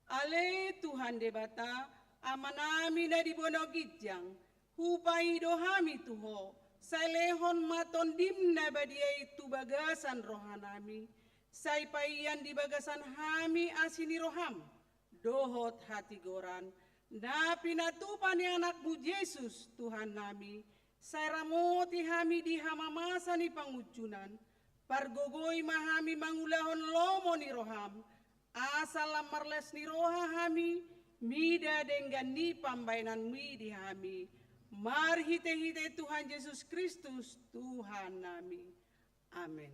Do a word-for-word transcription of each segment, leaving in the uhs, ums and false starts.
Ale Tuhan Debata, Amanami na di banua ginjang, hupangido hami tu Ho, sai lehon ma Tondim na badia i tu bagasan rohanami, sai paian di bagasan hami asi ni roham, dohot hatigoran, na pinatupa ni Anakmu Jesus, Tuhannami, sai ramoti hami di hamamasa ni pangunjunan, pargogoi ma hami mangulahon lomo ni roham, asa lam marlas ni roha hami, mida denggan ni pambahenanmi di hami, marhitehite Tuhan Jesus Kristus, Tuhannami. Amen.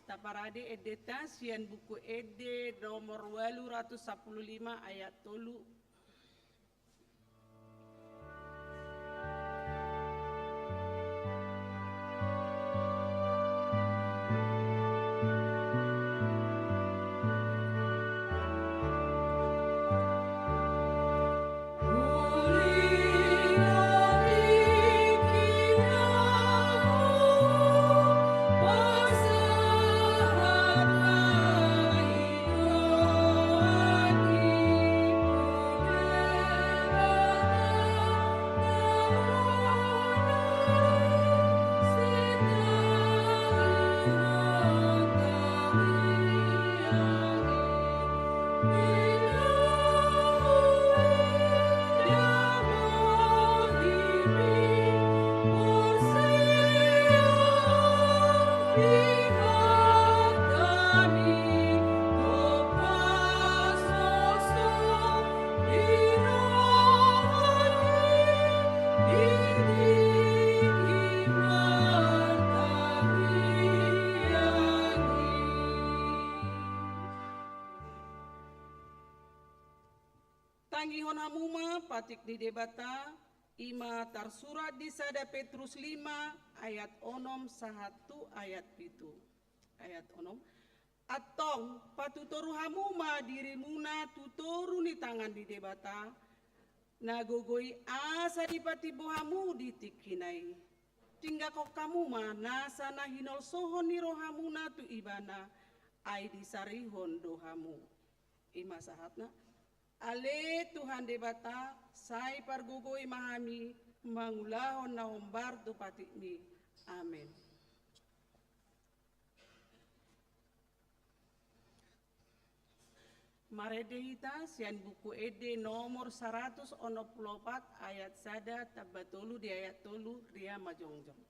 Taparade endenta sian Buku Ende nomor ualu ratus sampulu lima ayat tolu. Tangihon hamu ma patik ni Debata, i ma tarsurat di sada Petrus lima ayat onom sahat tu ayat pitu. Ayat onom. Antong, patutoru hamu ma dirimuna tu toru ni tangan ni Debata, na gogo i asa dipatimbo hamu di tingkina i. Tinggakon hamu ma nasa na hinolsohon ni rohamuna tu Ibana, ai disarihon do hamu. I ma sahatna. Ale Tuhan Debata, sai pargogoi ma hami mangulahon na hombar tu patikmi. Amen. Marende hita sian Buku Ende nomor saratus onom pulu opat ayat sada tamba tolu di ayat tolu, riama jongjong.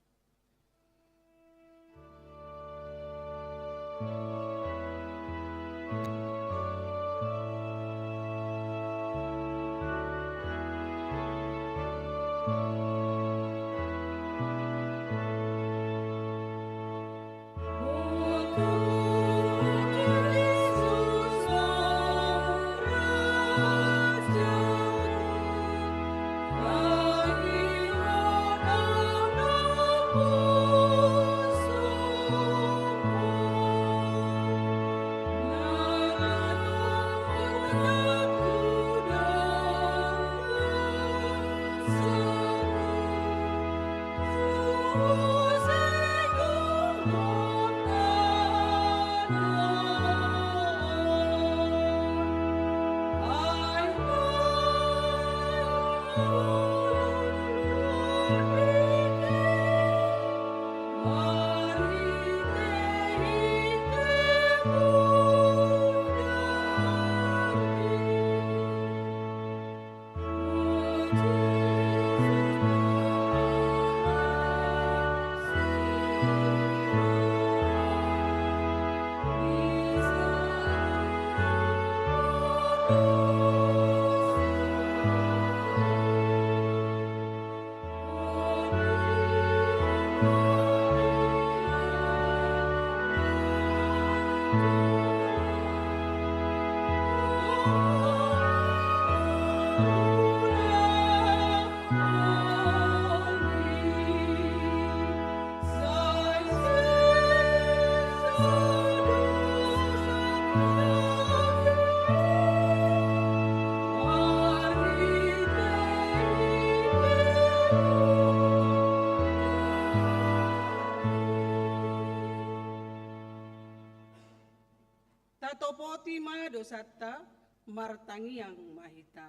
Anta, martangiang ma hita.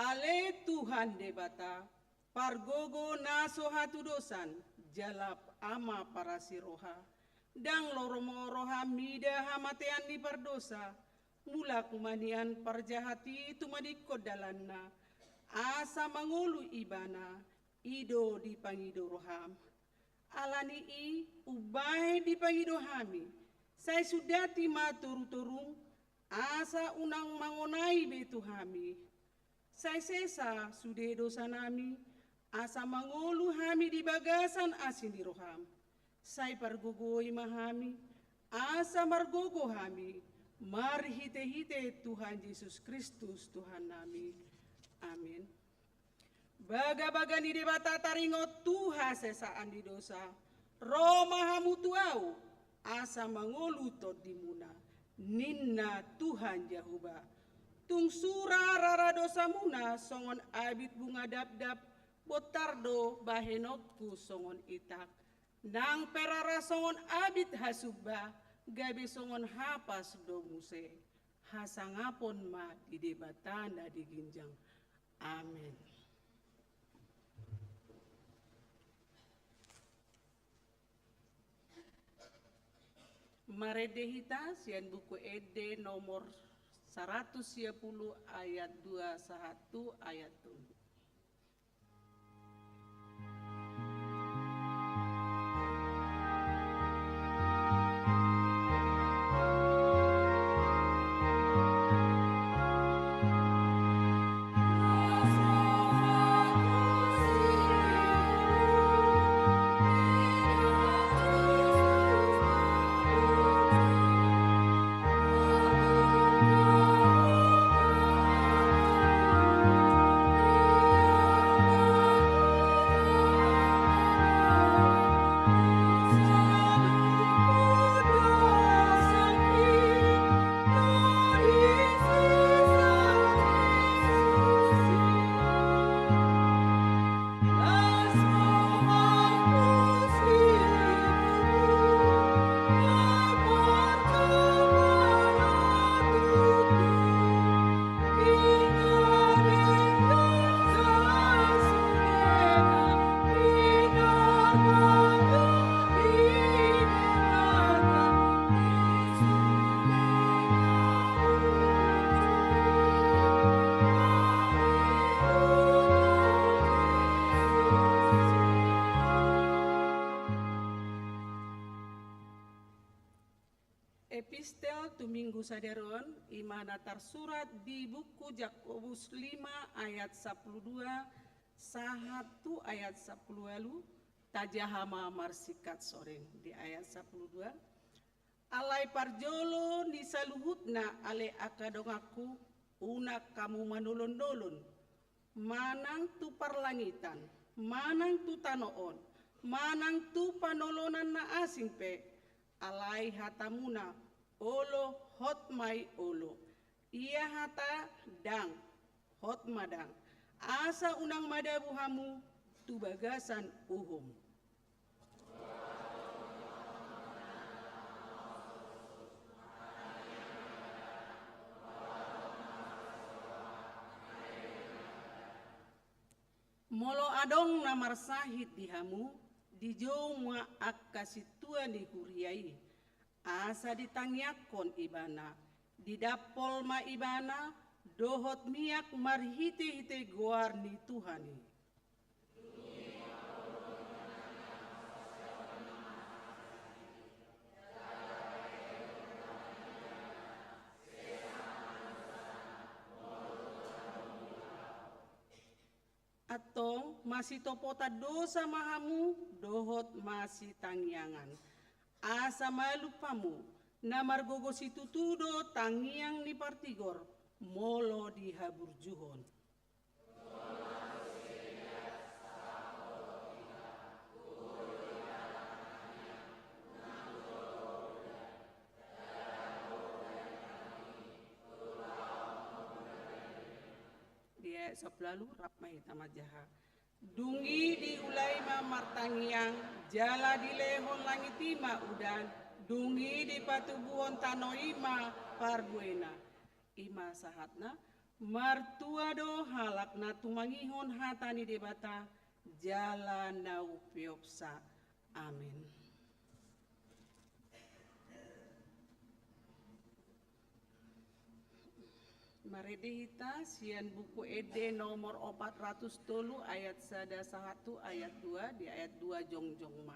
Ale Tuhan Debata, pargogo na so hatudosan, jala Ama parasi roha, ndang lomo roham mida hamatean ni pardosa, mulak ma nian parjahat i tumadingkon dalanna, asa mangolu ibana, i do dipangido roham. Ala ni i umbahen dipangido hami, sai sundati ma torutorung, asa unang mangonai be tu hami. Sai sesa sude dosanami, asa mangolu hami di bagasan asi ni roham. Sai pargogoi ma hami, asa margogo hami, marhitehite Tuhan Jesus Kristus Tuhannami. Amin. Bagabaga ni Debata taringot tu hasesaan ni dosa, ro ma hamu tu ahu, asa mangolu tondimuna, ninna Tuhan Jahowa. Tung sura rara dosamuna songon abit bunga dapdap, bontar do bahenonku songon itak. Nang pe rara songon abit hasumba, gabe songon hapas do muse. Hasangapon ma di Debata na di ginjang. Amen. Marende hita sian Buku Ende nomor saratus sia pulu ayat dua sahat tu ayat tolu. Epistel tu Minggu sadari on, i ma na tarsurat di buku Jakobus lima ayat sampulu dua sahat tu ayat sampulu ualu, tajaha ma marsingkat soreng di ayat sampulu dua. Alai parjolo ni saluhutna ale angka donganku, unang hamu manolonolon, manang tu parlangitan, manang tu tano on, manang tu panolonan na asing pe, alai hatamuna, olo, hot ma i olo. Ia hata ndang, hot ma ndang. Asa unang madabu hamu tu bagasan uhum. Molo adong na marsahit di hamu, dijou ma angka sintua ni huria i, asa ditangiangkon ibana, didampol ma ibana dohot miak marhitehite goar ni Tuhan i. Antong masitopotan dosa ma hamu dohot masitangiangan. Asa malum hamu, na margogo situtu do tangiang ni partigor molo dihaburjuhon. Di ayat sampulu ualu, rap ma hita manjaha. Dung i diula i ma martangiang, jala dilehon langit i ma udan, dung i dipatubuhon tano i ma parbuena. I ma sahatna, martua do halak na tumangihon hata ni Debata jala na umpeopsa. Amen. Marende hita sian Buku Ende nomor opat ratus tolu ayat sada sahat tu ayat dua, di ayat dua jongjong ma.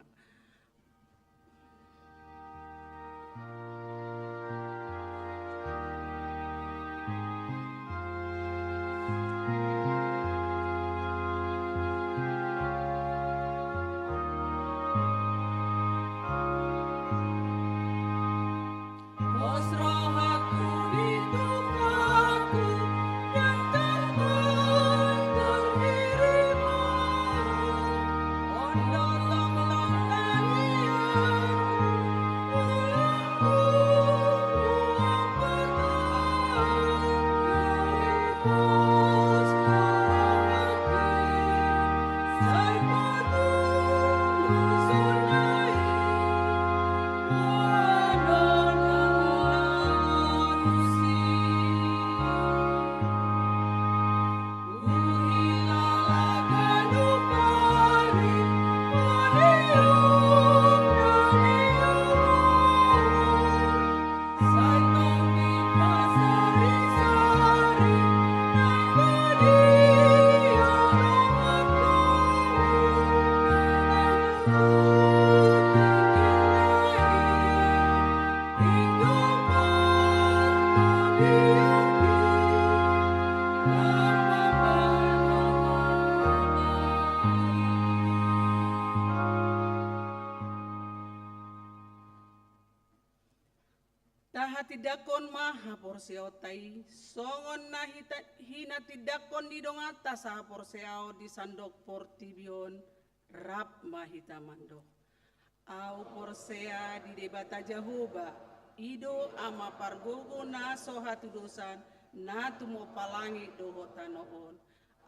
Tahatindangkon ma haporseaonta i, songon na hita-, hinatindangkon ni donganta sahaporseaon di sandok portibi on, rap ma hita mandok. Ahu porsea di Debata Jahowa, i do Ama pargogo na so hatudosan, na tumompa langit dohot tano on.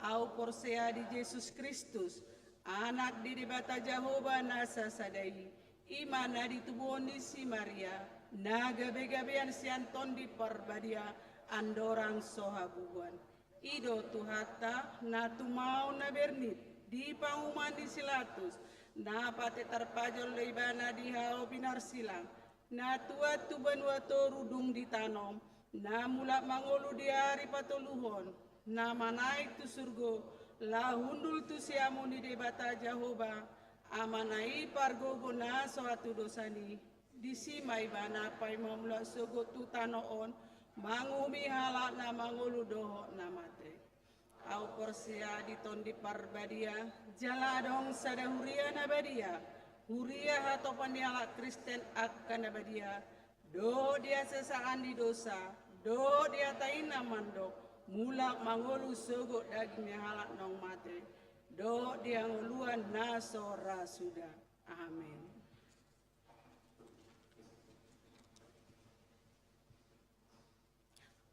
Ahu porsea di Jesus Kristus, Anak di Debata Jahowa na sasada i, i ma na ditubuhon ni si Maria, na gabegabean sian Tondi Parbadia, andorang so habubuhan. I do Tuhanta, na tumaon na bernit di panguhuman ni si Latus, na pate tarpajolo ibana di hau pinarsilang, na tuat tu banua toru dung ditanom, na mulak mangolu di ari patoluhon, na manaek tu surgo, laho hundul tu siamun ni Debata Jahowa, Amana i pargogo na so hatudosan i, disi ma ibana paima mulak sogot tu tano on, manguhumi halak na mangolu dohot na mate. Ahu porsea di Tondi Parbadia, jala adong sada huria na badia, huria hatopan ni halak Kristen angka na badia, dohot di hasesaan ni dosa, dohot di hata i na mandok, mulak mangolu sogot daging ni halak naung mate, dohot di hangoluan na so ra suda. Amen.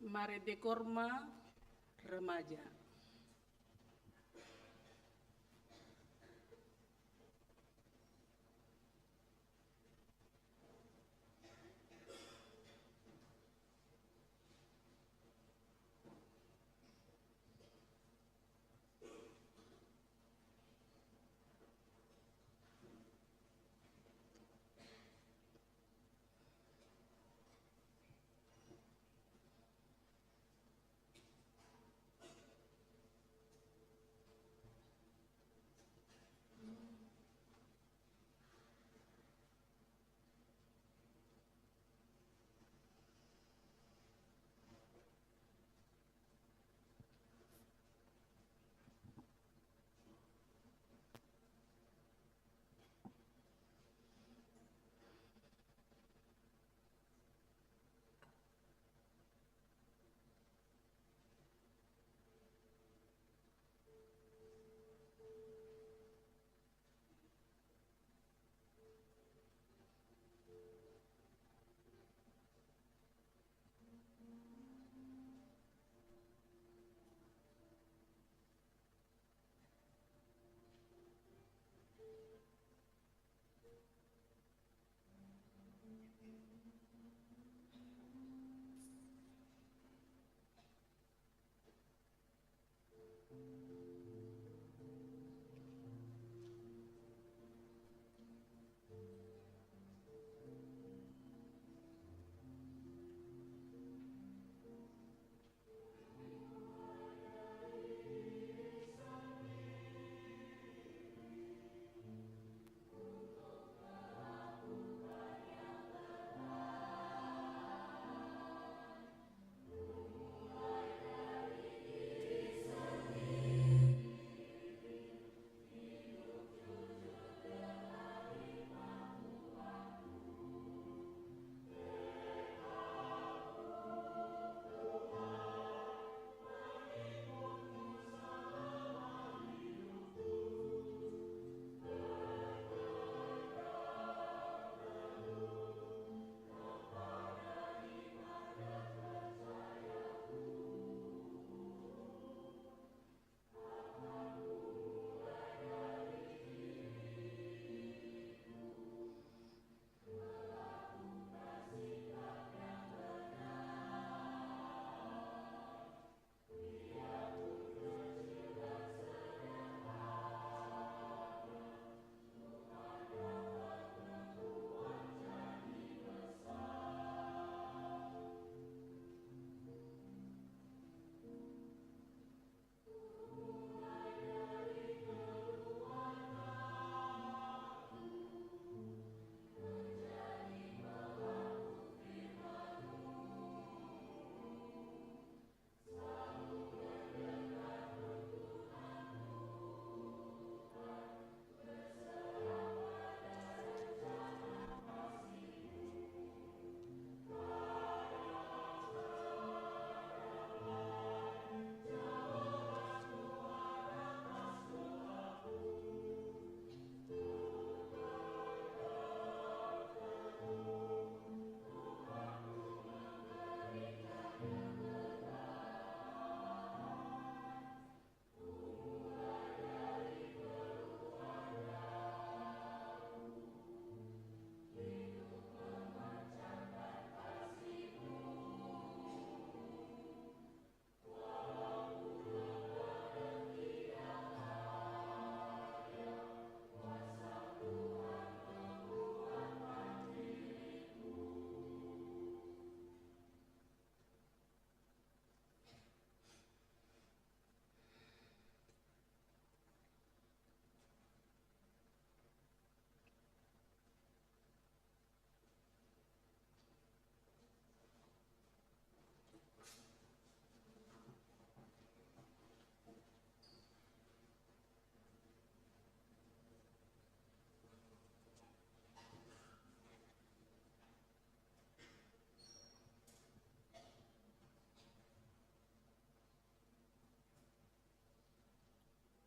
Marende Korma remaja.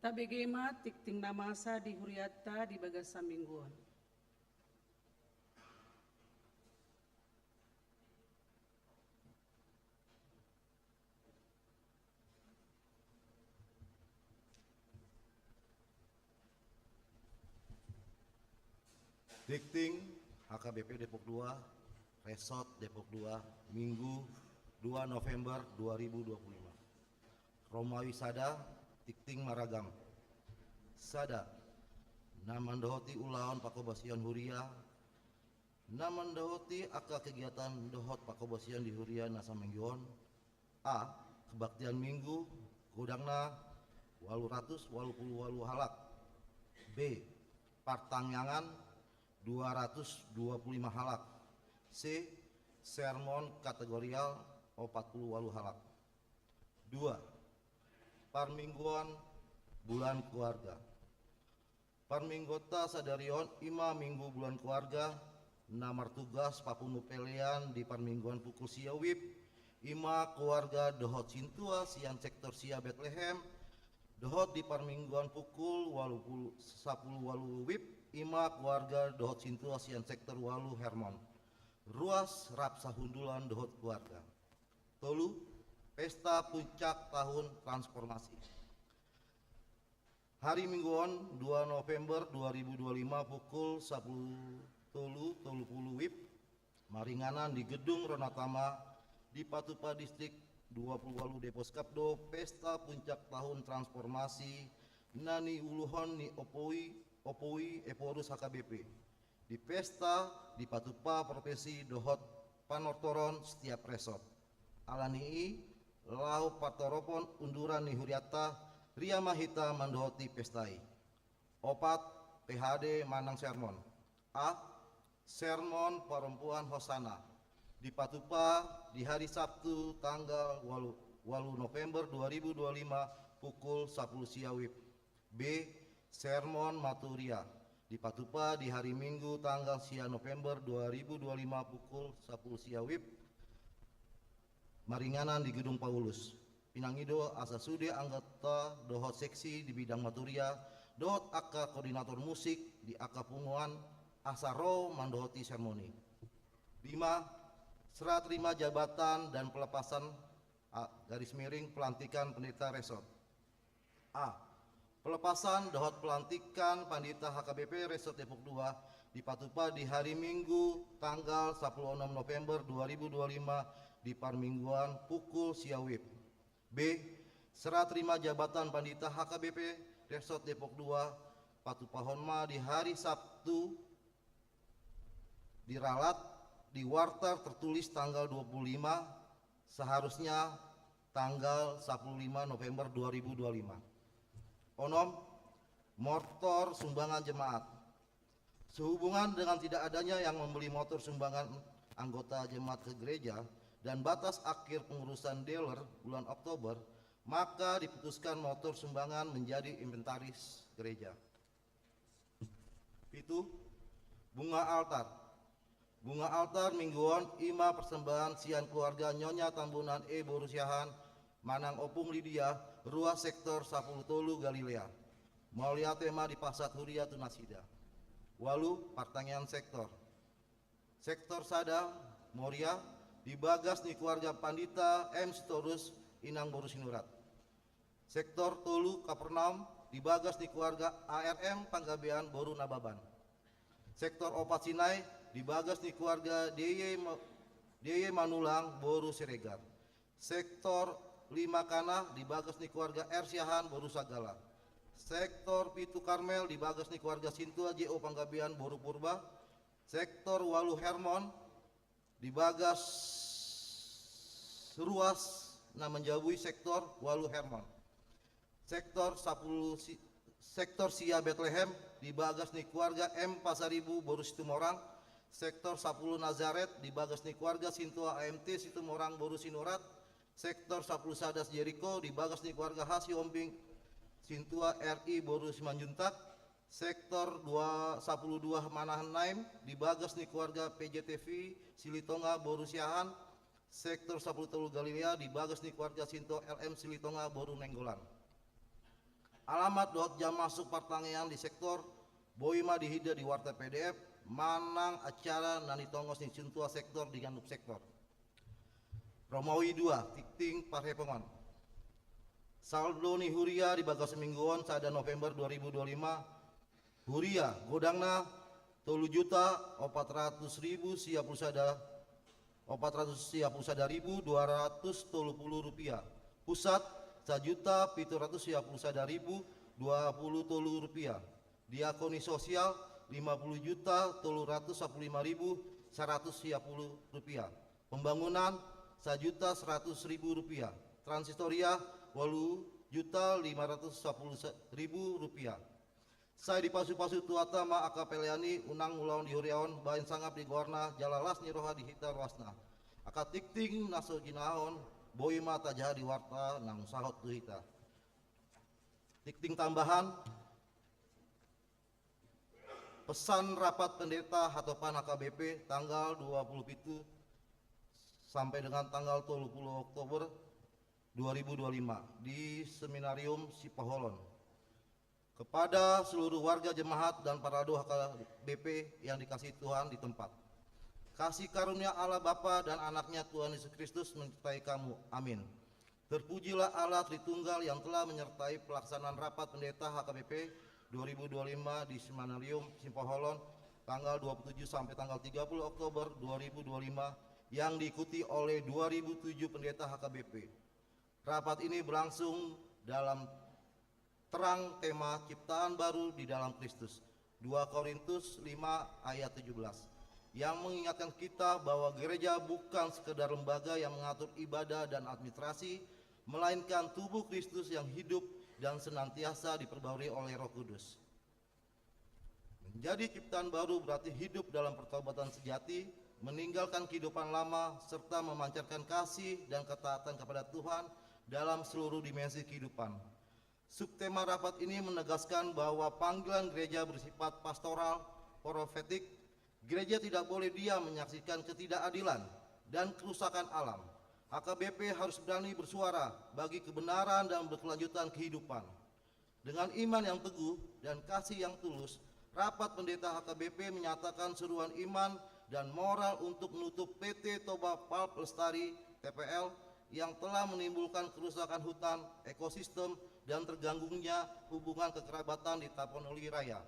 Tabege ma tingting na masa di hurianta di bagasan minggu on. Tingting, H K B P Depok dua, Resort Depok dua, Minggu, dua November dua ribu dua puluh lima. Romawi sada, tingting maragam. Sada, na mandohoti ulaon panghobasion huria, na mandohoti angka kegiatan dohot panghobasion di huria na saminggu on. A, kebaktian Minggu, godangna ualu ratus ualu pulu ualu halak. B, partangiangan, dua ratus dua pulu lima halak. C, sermon kategorial, opat pulu ualu halak. Dua, parmingguan bulan keluarga. Parmingguanta sadari on i ma Minggu bulan keluarga, na martugas papungu pelean di parmingguan pukul sia wib, i ma keluarga dohot sintua sian sektor sia Betlehem, dohot di parmingguan pukul ualu pulu, sapulu ualu wib, i ma keluarga dohot sintua sian sektor ualu Hermon. Ruas rap sahundulan dohot keluarga. Tolu, pesta puncak tahun transformasi. Hari Minggu on, dua November dua ribu dua lima, pukul sapulu tolu tolu pulu wib, maringanan di Gedung Ronatama, Dipatupa, Distrik dua puluh walu Deposkap do pesta puncak tahun transformasi na niuluhon ni O P U I, O P U I Ephorus H K B P. Di pesta dipatupa profesi dohot panortoron setiap resort. Alani i, laho patoropon unduran ni hurianta, ria ma hita mandohoti pesta i. Opat, P H D manang sermon. A. Sermon parompuan Hosana. Dipatupa di hari Sabtu tanggal walu, walu November dua ribu dua lima pukul sapuluh sia WIB. B. Sermon Maturia. Dipatupa di hari Minggu tanggal sia November dua ribu dua lima pukul sapuluh sia WIB. Maringanan di Gedung Paulus. Pinangido asa sude anggota dohot seksi di bidang Maturia dohot angka koordinator musik di angka punguan asa ro mandohoti sermon i. Lima, serah terima jabatan dan pelepasan, a, garis miring, pelantikan pendeta resort. A. Pelepasan dohot pelantikan Pandita H K B P Resort Depok dua dipatupa di hari Minggu tanggal sapuluh onom November dua ribu dua lima di parmingguan pukul sia WIB. B. Serah terima jabatan Pandita H K B P Resort Depok dua patupahon ma di hari Sabtu, diralat di warta tertulis tanggal dua puluh lima, seharusnya tanggal sapuluh lima November dua ribu dua lima. Onom, motor sumbangan jemaat. Sehubungan dengan tidak adanya yang membeli motor sumbangan anggota jemaat ke gereja dan batas akhir pengurusan dealer bulan Oktober, maka diputuskan motor sumbangan menjadi inventaris gereja. Pitu, bunga altar. Bunga altar minggu on i ma persembahan sian keluarga Nyonya Tambunan E boru Siahaan manang Ompung Lidia, ruas sektor sapuluh tolu Galilea. Mauliate ma dipasat huria tu nasida. Walu, partangiangan sektor. Sektor sada, Moria, di bagas ni keluarga Pandita M Sitorus, Inang boru Sinurat. Sektor tolu, Kapernaum, di bagas ni keluarga A R M Panggabean boru Nababan. Sektor opat, Sinai, di bagas ni keluarga D Y Ma-, D Y Manulang boru Siregar. Sektor lima, Kana, di bagas ni keluarga R Siahaan boru Sagala. Sektor pitu, Karmel, di bagas ni keluarga Sintua J O Panggabean boru Purba. Sektor walu, Hermon, di bagas ruas na manjabui sektor walu, Hermon. Sektor sapuluh si-, sektor sia, Betlehem, di bagas ni keluarga M Pasaribu boru Situmorang. Sektor sapuluh, Nazaret, di bagas ni keluarga Sintua A M T Situmorang boru Sinurat. Sektor sapuluh sada, Jeriko, di bagas ni keluarga H Sihombing Sintua R I boru Simanjuntak. Sektor dua, sapuluh dua, Mahanaim, di bagas ni keluarga P J T V Silitonga boru Siahaan. Sektor sapuluh tolu, Galilea, di bagas ni keluarga Sintua L M Silitonga boru Nainggolan. Alamat dohot jam masuk partangiangan di sektor boi ma diida di warta P D F manang acara na nitongos ni sintua sektor di ganup sektor. Romawi dua, tingting parhepongon. Saldo ni huria di bagas minggu on, sada November dua ribu dua lima, huria godangna tolu juta opat ratus ribu sia puluh sada, opat ratus sia puluh sada ribu dua ratus tolu puluh rupiah. Pusat, sajuta pitu ratus sia puluh sada ribu dua puluh tolu rupiah. Diakoni sosial, lima puluh juta tolu ratus sapuluh lima ribu saratus sia puluh rupiah. Pembangunan, sajuta seratus ribu rupiah. Transitoria, walu juta lima ratus sapuluh ribu rupiah. Sai dipasupasu Tuhanta ma angka pelean i, unang ulaon di huria on, bahen sangap di goarna, jala las ni roha di hita ruasna. Angka tingting na so jinahahon, boi ma tajaha di warta naung sahot tu hita. Tingting tambahan, pesan rapat pendeta hatopan H K B P tanggal dua puluh pitu sampai dengan tanggal tolu puluh Oktober dua ribu dua lima di Seminarium Sipoholon. Kepada seluruh warga jemaat dan parado H K B P yang dikasihi Tuhan di tempat. Kasih karunia Allah Bapa dan Anaknya Tuhan Yesus Kristus menyertai kamu. Amin. Terpujilah Allah Tritunggal yang telah menyertai pelaksanaan rapat pendeta H K B P dua ribu dua lima di Seminarium Sipoholon tanggal dua puluh tujuh sampai tanggal tiga puluh Oktober dua ribu dua lima yang diikuti oleh dua ribu tujuh pendeta H K B P. Rapat ini berlangsung dalam terang tema ciptaan baru di dalam Kristus, dua Korintus lima ayat tujuh belas, yang mengingatkan kita bahwa gereja bukan sekedar lembaga yang mengatur ibadah dan administrasi, melainkan tubuh Kristus yang hidup dan senantiasa diperbarui oleh Roh Kudus. Menjadi ciptaan baru berarti hidup dalam pertobatan sejati, meninggalkan kehidupan lama, serta memancarkan kasih dan ketaatan kepada Tuhan dalam seluruh dimensi kehidupan. Subtema rapat ini menegaskan bahwa panggilan gereja bersifat pastoral, profetik. Gereja tidak boleh diam menyaksikan ketidakadilan dan kerusakan alam. H K B P harus berani bersuara bagi kebenaran dan berkelanjutan kehidupan. Dengan iman yang teguh dan kasih yang tulus, rapat pendeta H K B P menyatakan seruan iman dan moral untuk menutup P T Toba Pulp Lestari, T P L, yang telah menimbulkan kerusakan hutan, ekosistem, dan terganggunya hubungan kekerabatan di Tapanuli Raya.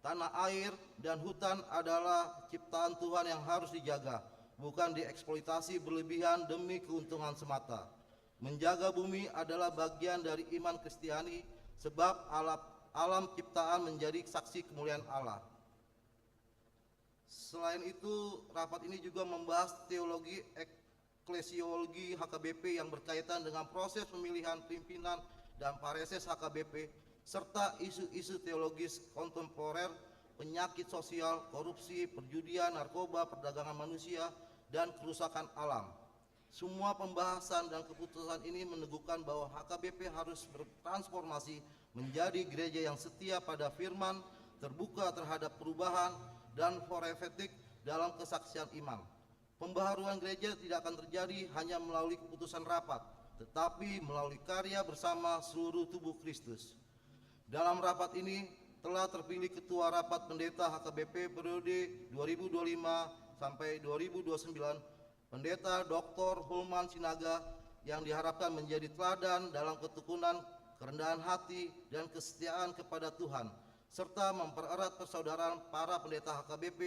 Tanah air dan hutan adalah ciptaan Tuhan yang harus dijaga, bukan dieksploitasi berlebihan demi keuntungan semata. Menjaga bumi adalah bagian dari iman Kristiani, sebab alam, alam ciptaan menjadi saksi kemuliaan Allah. Selain itu, rapat ini juga membahas teologi eklesiologi H K B P yang berkaitan dengan proses pemilihan pimpinan dan pareses H K B P, serta isu-isu teologis kontemporer, penyakit sosial, korupsi, perjudian, narkoba, perdagangan manusia, dan kerusakan alam. Semua pembahasan dan keputusan ini meneguhkan bahwa H K B P harus bertransformasi menjadi gereja yang setia pada firman, terbuka terhadap perubahan, dan profetik dalam kesaksian iman. Pembaharuan gereja tidak akan terjadi hanya melalui keputusan rapat, tetapi melalui karya bersama seluruh tubuh Kristus. Dalam rapat ini telah terpilih ketua rapat pendeta H K B P periode dua ribu dua puluh lima sampai dua ribu dua puluh sembilan, Pendeta Doktor Hulman Sinaga, yang diharapkan menjadi teladan dalam ketekunan, kerendahan hati, dan kesetiaan kepada Tuhan, serta mempererat persaudaraan para pendeta H K B P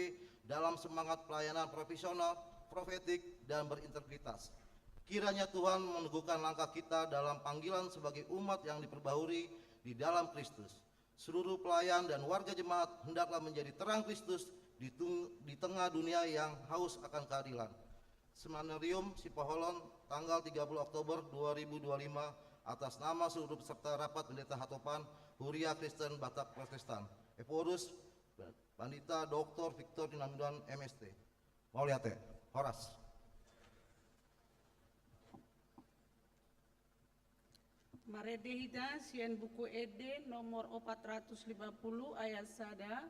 dalam semangat pelayanan profesional, profetik, dan berintegritas. Kiranya Tuhan meneguhkan langkah kita dalam panggilan sebagai umat yang diperbaharui di dalam Kristus. Seluruh pelayan dan warga jemaat hendaklah menjadi terang Kristus di tung-, di tengah dunia yang haus akan keadilan. Seminarium Sipoholon, tanggal tiga puluh Oktober dua ribu dua puluh lima, atas nama seluruh peserta rapat pendeta Hatopan, Huria Kristen Batak Protestan. Ephorus, Pandita Doktor Victor Dinamiduan, M S T. Mauliate. Horas. Marende hita sian Buku Ende nomor opat ratus lima puluh ayat sada.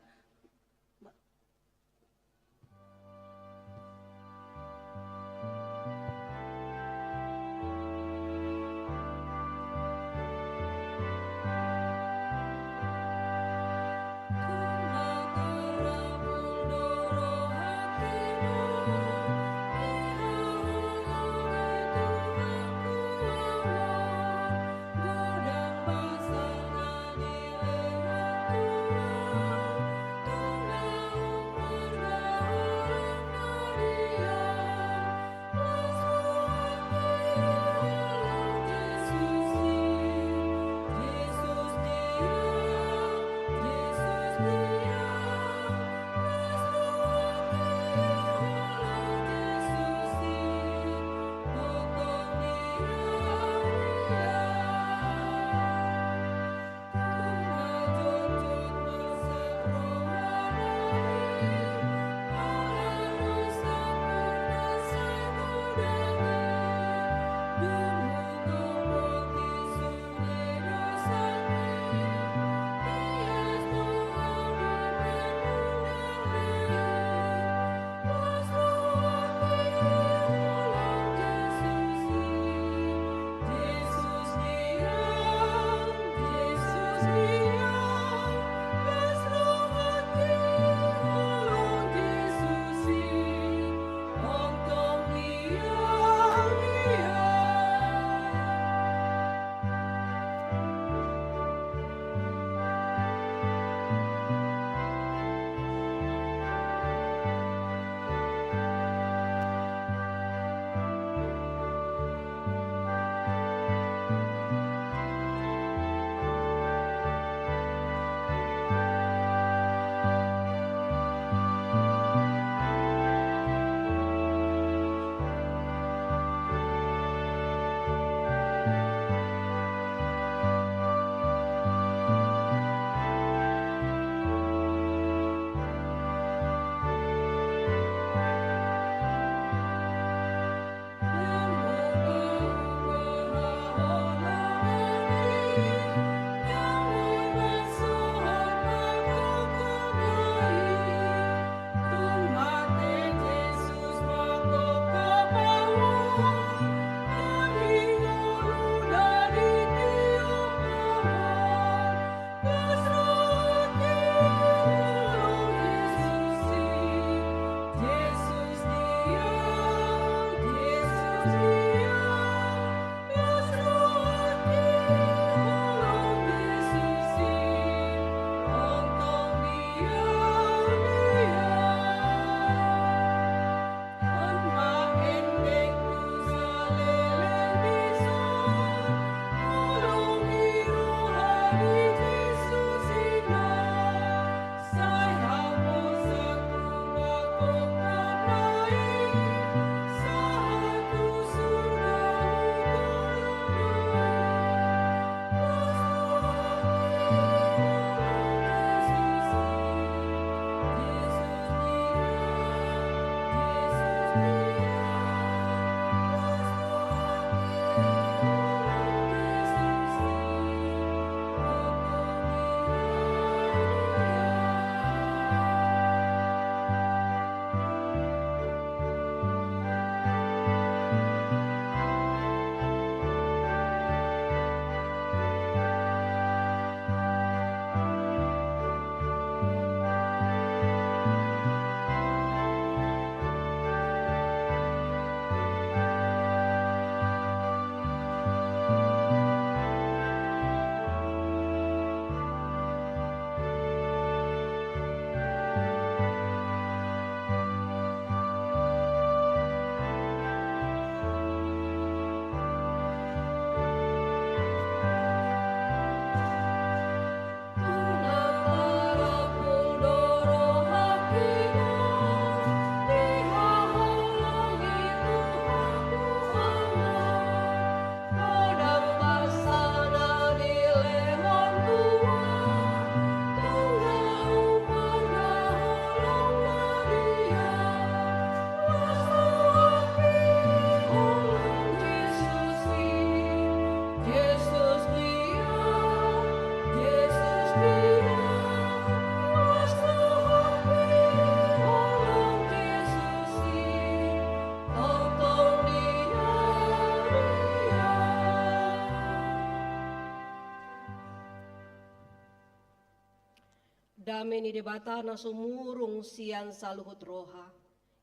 Dame ni Debata na sumurung sian saluhut roha,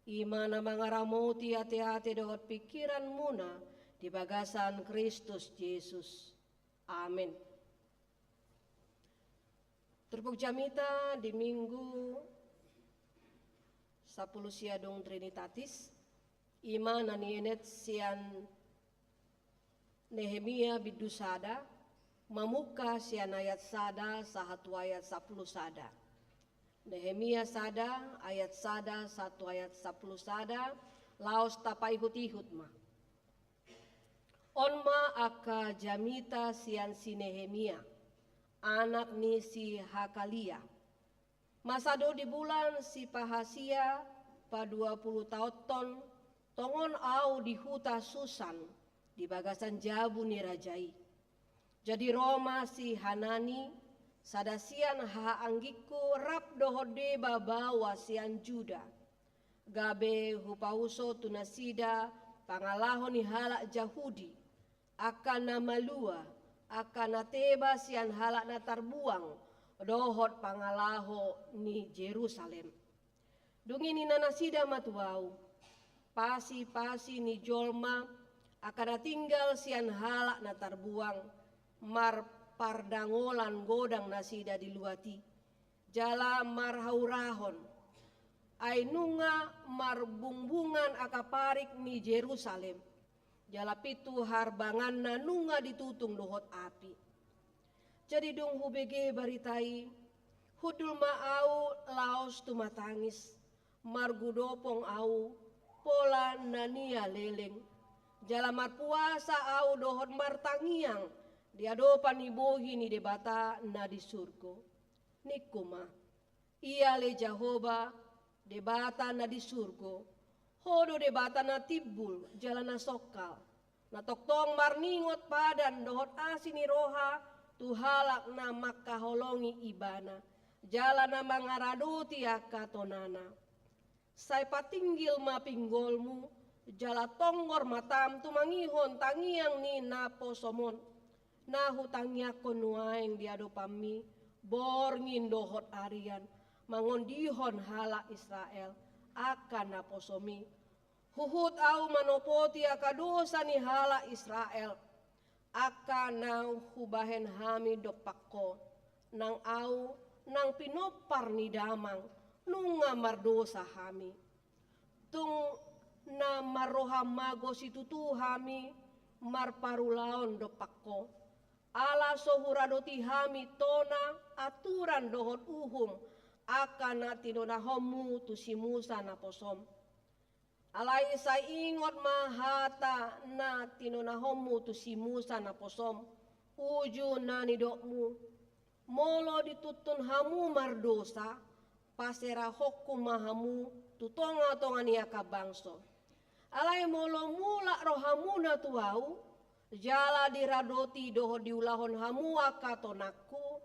i ma na mangaramoti ateate dohot pingkiranmuna di bagasan Kristus Jesus. Amen. Turpuk jamita di Minggu sampulu sia dung Trinitatis, i ma na nienet sian Nehemia bindu sada, mamungka sian ayat sada sahat tu ayat sampulu sada. Nehemia sada, ayat sada sahat tu ayat sampulu sada, laos tapaihut-ihut ma. On ma angka jamita sian si Nehemia, anak ni si Hakalia. Masa do di bulan si Pahasia, paduapulutaonhon, tongon ahu di huta Susan, di bagasan jabu ni raja i. Jadi ro ma si Hanani, sada sian hahaanggingku, rap dohot deba baoa sian Juda. Gabe hupauso tu nasida pangalaho ni halak Jahudi, angka na malua, angka na teba sian halak na tarbuang, dohot pangalaho ni Jerusalem. Dung i ninna nasida ma tu ahu: Pasi-pasi ni jolma, angka na tinggal sian halak na tarbuang, marpardangolan godang nasida di luat i, jala marhaurahon. Ai nunga marbungbungan angka parik ni Jerusalem, jala pintu harbanganna nunga ditutung dohot api. Jadi dung hubege barita i, hundul ma ahu laos tumatangis, margudopong ahu, pola na nialeleng. Jala marpuasa ahu dohot martangiang di adopan ni bohi ni Debata na di surgo. Ningku ma: Ia ale Jahowa, Debata na di surgo, Ho do Debata na timbul jala na songkal, na tongtong marningot padan dohot asi ni roha tu halak na mangkaholongi Ibana, jala na mangaradoti angka tonana. Sai patinggil ma pinggolmu, jala tonggor matam tumangihon tangiang ni naposom on, na hutangiangkon nuaeng di adopanmi, borngin dohot arian, mangondihon halak Israel, angka naposom i. Huhut ahu manopoti angka dosa ni halak Israel, angka naung hubahen hami dompak Ho, nang ahu, nang pinompar ni damang, nunga mardosa hami. Tung na marroha mago situtu hami marparulaon dompak Ho, ala so huradoti hami tona, aturan dohot uhum, angka na tinonahonmu tu si Musa naposom. Alai sai ingot ma hata na tinonahonmu tu si Musa naposom, uju na nidokmu: Molo dituntun hamu mardosa, paserahonku ma hamu tu tongatonga ni angka bangso. Alai molo mulak rohamuna tu ahu, jala diradoti dohot diulahon hamu angka tonangku,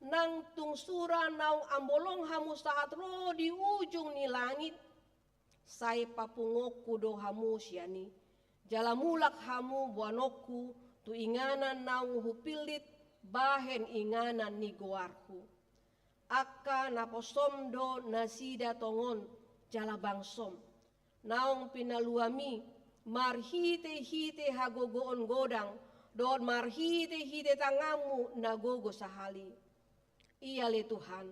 nang tung sura naung ambolong hamu sahat ro di ujung ni langit, sai papunguonku do hamu sian i, jala mulak hamu boanonku tu inganan naung hupillit bahen inganan ni goarhu. Angka naposom do nasida tongon jala bangsom, naung pinaluami marhitehite hagogoon godang, dohot marhitehite tanganmu na gogo sahali. Ia ale Tuhan,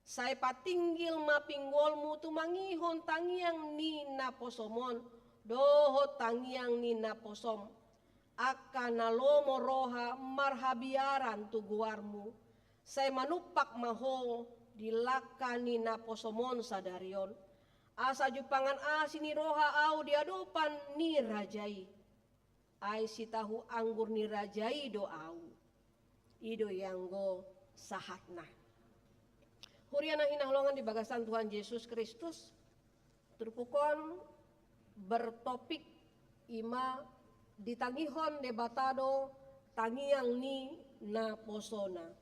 sai patinggil ma pinggolmu tumangihon tangiang ni naposom on dohot tangiang ni naposom, angka na lomo roha marhabiaran tu goarmu. Sai manumpak ma Ho di langka ni naposom on sadari on, asa jumpangan asi ni roha ahu di adopan ni raja i. Ai sitahu anggur ni raja i do ahu. I do i anggo sahatna. Huria na hinaholongan di bagasan Tuhan Jesus Kristus, turpuk on bertopik i ma ditangihon Debata do tangiang ni naposona.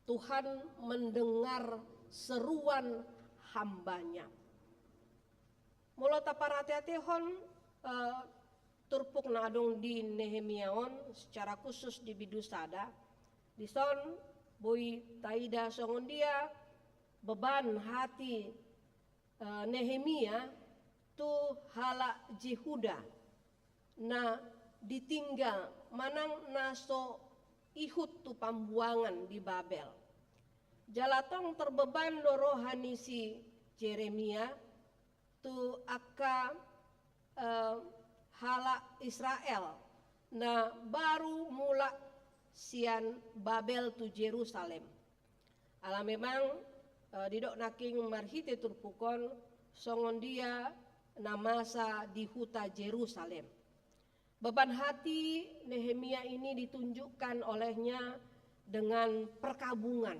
Tuhan mendengar seruan hamba-Nya. Molo taparate-atehon, eh, turpuk na adong di Nehemia on, secara khusus di bindu sada, dison boi taida songon dia beban hati, eh, Nehemia tu halak Jehuda na ditinggal manang na so ihut tu pambuangan di Babel. Jala tong terbeban do roha ni si Jeremia tu angka, eh, halak Israel na baru mulak sian Babel tu Jerusalem. Ala memang, eh, didok nangkin marhite turpuk on songon dia na masa di huta Jerusalem. Beban hati Nehemia ini ditunjukkan olehnya dengan perkabungan.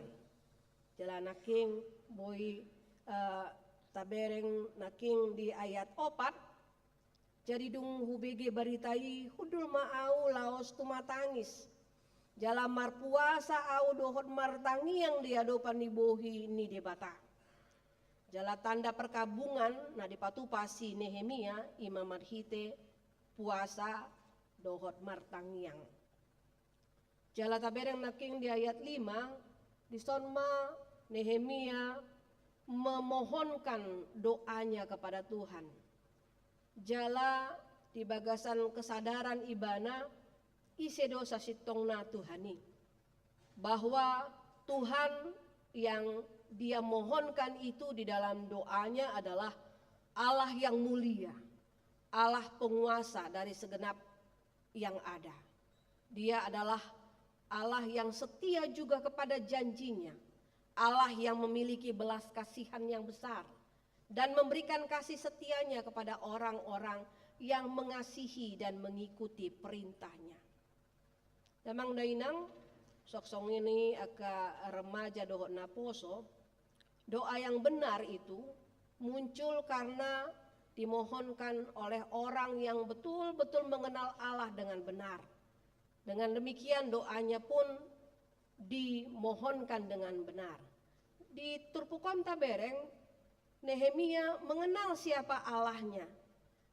Jala nangkin boi, eh, tabereng nangkin di ayat opat, "Jadi dung hubege barita i, hundul ma ahu laos tumatangis. Jala marpuasa ahu dohot martangiang di adopan ni bohi ni Debata." Jala tanda perkabungan na dipatupa si Nehemia i ma marhite puasa dohot martangiang. Jala tabereng nangkin di ayat lima, dison ma Nehemia memohonkan doanya kepada Tuhan. Jala di bagasan kesadaran ibana, ise do sasintongna Tuhan i. Bahwa Tuhan yang dia mohonkan itu di dalam doanya adalah Allah yang mulia, Allah penguasa dari segenap yang ada. Dia adalah Allah yang setia juga kepada janji-Nya, Allah yang memiliki belas kasihan yang besar dan memberikan kasih setia-Nya kepada orang-orang yang mengasihi dan mengikuti perintah-Nya. Damang dainang, songon i angka remaja dohot naposo, doa yang benar itu muncul karena dimohonkan oleh orang yang betul-betul mengenal Allah dengan benar. Dengan demikian, doanya pun dimohonkan dengan benar. Di turpuk on tabereng, Nehemia mengenal siapa Allahnya,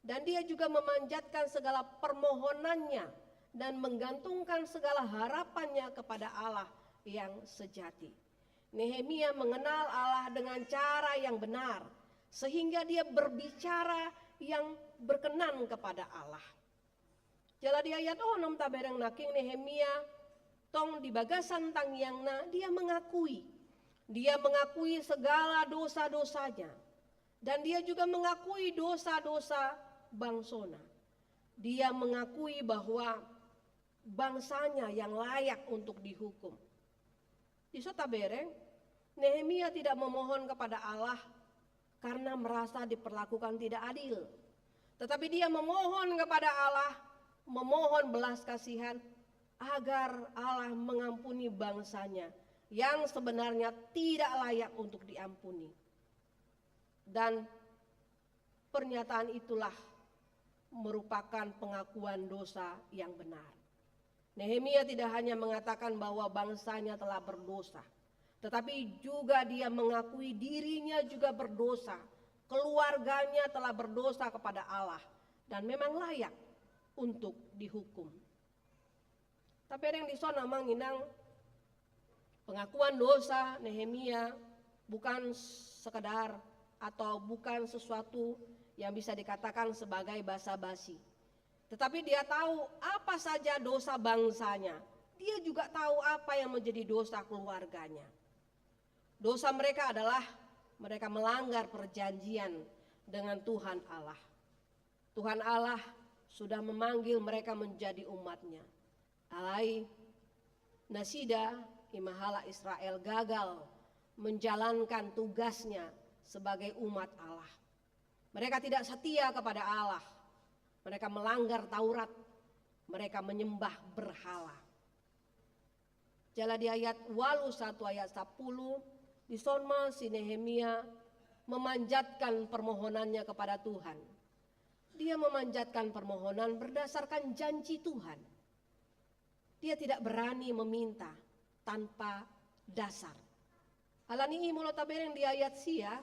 dan dia juga memanjatkan segala permohonannya dan menggantungkan segala harapannya kepada Allah yang sejati. Nehemia mengenal Allah dengan cara yang benar, sehingga dia berbicara yang berkenan kepada Allah. Jala di ayat onom tabereng nangkin, Nehemia tong di bagasan tangiangna dia mengakui. Dia mengakui segala dosa-dosanya. Dan dia juga mengakui dosa-dosa bangsona. Dia mengakui bahwa bangsanya yang layak untuk dihukum. Dison tabereng, Nehemia tidak memohon kepada Allah karena merasa diperlakukan tidak adil. Tetapi dia memohon kepada Allah, memohon belas kasihan, agar Allah mengampuni bangsanya yang sebenarnya tidak layak untuk diampuni. Dan pernyataan itulah merupakan pengakuan dosa yang benar. Nehemia tidak hanya mengatakan bahwa bangsanya telah berdosa, tetapi juga dia mengakui dirinya juga berdosa, keluarganya telah berdosa kepada Allah, dan memang layak untuk dihukum. Tabereng dison, amang inang, pengakuan dosa Nehemia bukan sekedar atau bukan sesuatu yang bisa dikatakan sebagai basa-basi. Tetapi dia tahu apa saja dosa bangsanya. Dia juga tahu apa yang menjadi dosa keluarganya. Dosa mereka adalah mereka melanggar perjanjian dengan Tuhan Allah. Tuhan Allah sudah memanggil mereka menjadi umat-Nya. Alai nasida, i ma halak Israel, gagal menjalankan tugasnya sebagai umat Allah. Mereka tidak setia kepada Allah. Mereka melanggar Taurat. Mereka menyembah berhala. Jala di ayat ualu sahat tu ayat sampulu, dison ma si Nehemia memanjatkan permohonannya kepada Tuhan. Dia memanjatkan permohonan berdasarkan janji Tuhan. Dia tidak berani meminta tanpa dasar. Alani i molo tabereng di ayat sia,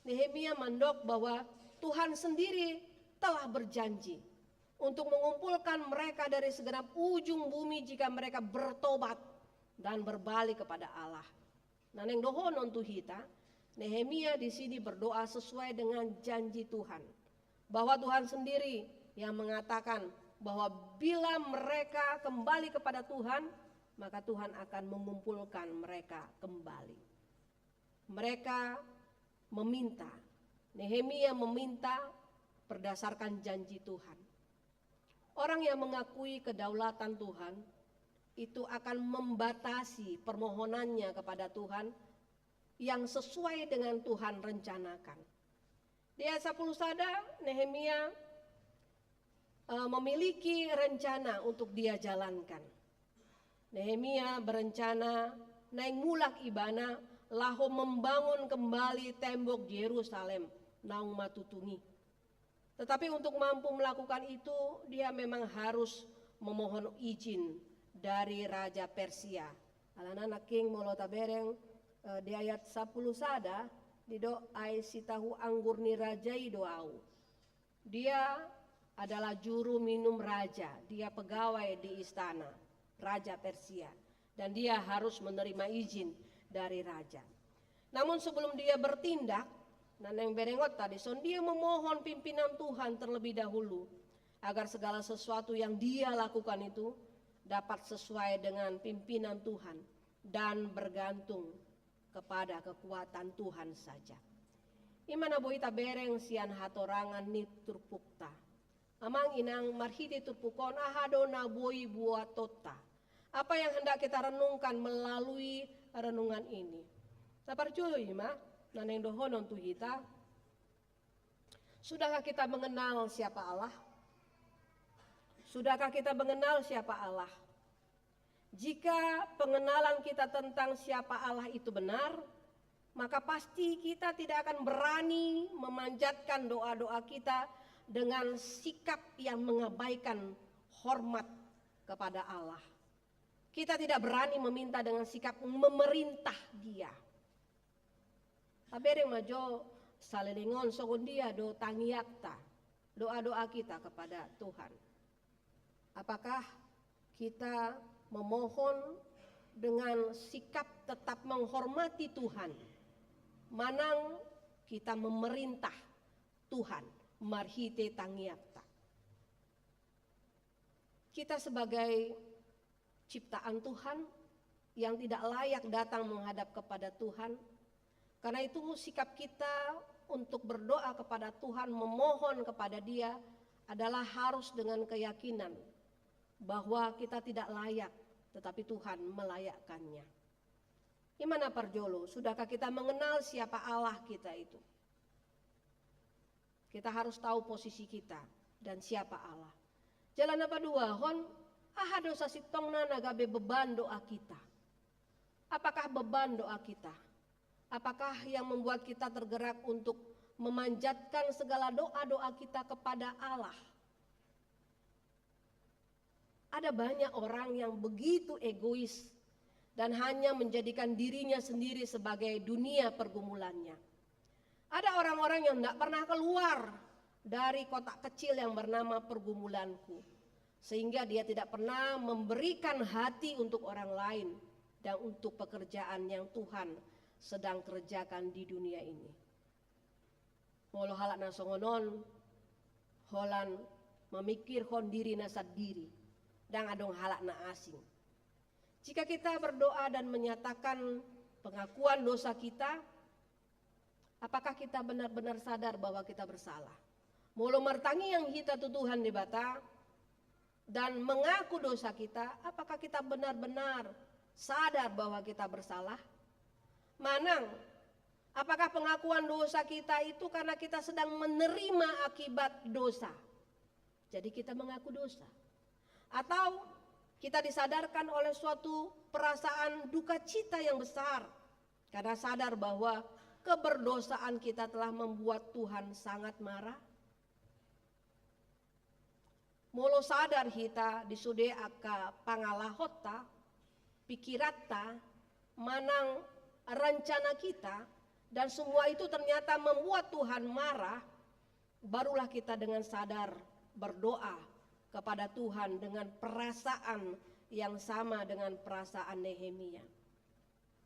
Nehemia mandok bahwa Tuhan sendiri telah berjanji untuk mengumpulkan mereka dari segenap ujung bumi jika mereka bertobat dan berbalik kepada Allah. Na naeng dohonon tu hita, Nehemia di sini berdoa sesuai dengan janji Tuhan, bahwa Tuhan sendiri yang mengatakan bahwa bila mereka kembali kepada Tuhan, maka Tuhan akan mengumpulkan mereka kembali. Mereka meminta, Nehemia meminta berdasarkan janji Tuhan. Orang yang mengakui kedaulatan Tuhan itu akan membatasi permohonannya kepada Tuhan yang sesuai dengan Tuhan rencanakan. Di ayat sapuluh sada, Nehemia, eh, memiliki rencana untuk dia jalankan. Nehemia berencana naeng mulak ibana laho membangun kembali tembok Jerusalem naung matutung i. Tetapi untuk mampu melakukan itu, dia memang harus memohon izin dari Raja Persia. Alana nangkin molo tabereng, eh, di ayat sapuluh sada, didok ai sitahu anggur ni raja i do au. Dia adalah juru minum raja, dia pegawai di istana Raja Persia. Dan dia harus menerima izin dari raja. Namun sebelum dia bertindak, na naeng berengonta dison, dia memohon pimpinan Tuhan terlebih dahulu, agar segala sesuatu yang dia lakukan itu dapat sesuai dengan pimpinan Tuhan dan bergantung kepada kekuatan Tuhan saja. I ma na boi tabereng sian hatorangan ni turpukta. Amang inang, marhite turpuk on, aha do na boi buatonta? Apa yang hendak kita renungkan melalui renungan ini? Na parjolo i ma na naeng dohonon tu hita. Sudahkah kita mengenal siapa Allah? Sudahkah kita mengenal siapa Allah? Jika pengenalan kita tentang siapa Allah itu benar, maka pasti kita tidak akan berani memanjatkan doa-doa kita dengan sikap yang mengabaikan hormat kepada Allah. Kita tidak berani meminta dengan sikap memerintah Dia. Tabereng ma jo saleleng on songon dia do tangiangta, doa-doa kita kepada Tuhan. Apakah kita memohon dengan sikap tetap menghormati Tuhan, manang kita memerintah Tuhan marhite tangiangta? Kita sebagai ciptaan Tuhan yang tidak layak datang menghadap kepada Tuhan. Karena itu, sikap kita untuk berdoa kepada Tuhan, memohon kepada Dia adalah harus dengan keyakinan bahwa kita tidak layak, tetapi Tuhan melayakkannya. I ma na parjolo, sudahkah kita mengenal siapa Allah kita itu? Kita harus tahu posisi kita dan siapa Allah. Jala na paduahon, aha do sasintongna na gabe beban doa kita? Apakah beban doa kita? Apakah yang membuat kita tergerak untuk memanjatkan segala doa-doa kita kepada Allah? Ada banyak orang yang begitu egois dan hanya menjadikan dirinya sendiri sebagai dunia pergumulannya. Ada orang-orang yang tidak pernah keluar dari kotak kecil yang bernama pergumulanku, sehingga dia tidak pernah memberikan hati untuk orang lain dan untuk pekerjaan yang Tuhan sedang kerjakan di dunia ini. Molo halak na songon on, holan memikirhon dirina sandiri, ndang adong halak na asing. Jika kita berdoa dan menyatakan pengakuan dosa kita, apakah kita benar-benar sadar bahwa kita bersalah? Molo martangiang hita tu Tuhan Debata, dan mengaku dosa kita, apakah kita benar-benar sadar bahwa kita bersalah? Manang, apakah pengakuan dosa kita itu karena kita sedang menerima akibat dosa? Jadi kita mengaku dosa. Atau kita disadarkan oleh suatu perasaan duka cita yang besar karena sadar bahwa keberdosaan kita telah membuat Tuhan sangat marah. Molo sadar hita di sude angka pangalahonta, pikiranta, manang rencana kita, dan semua itu ternyata membuat Tuhan marah, barulah kita dengan sadar berdoa kepada Tuhan dengan perasaan yang sama dengan perasaan Nehemia,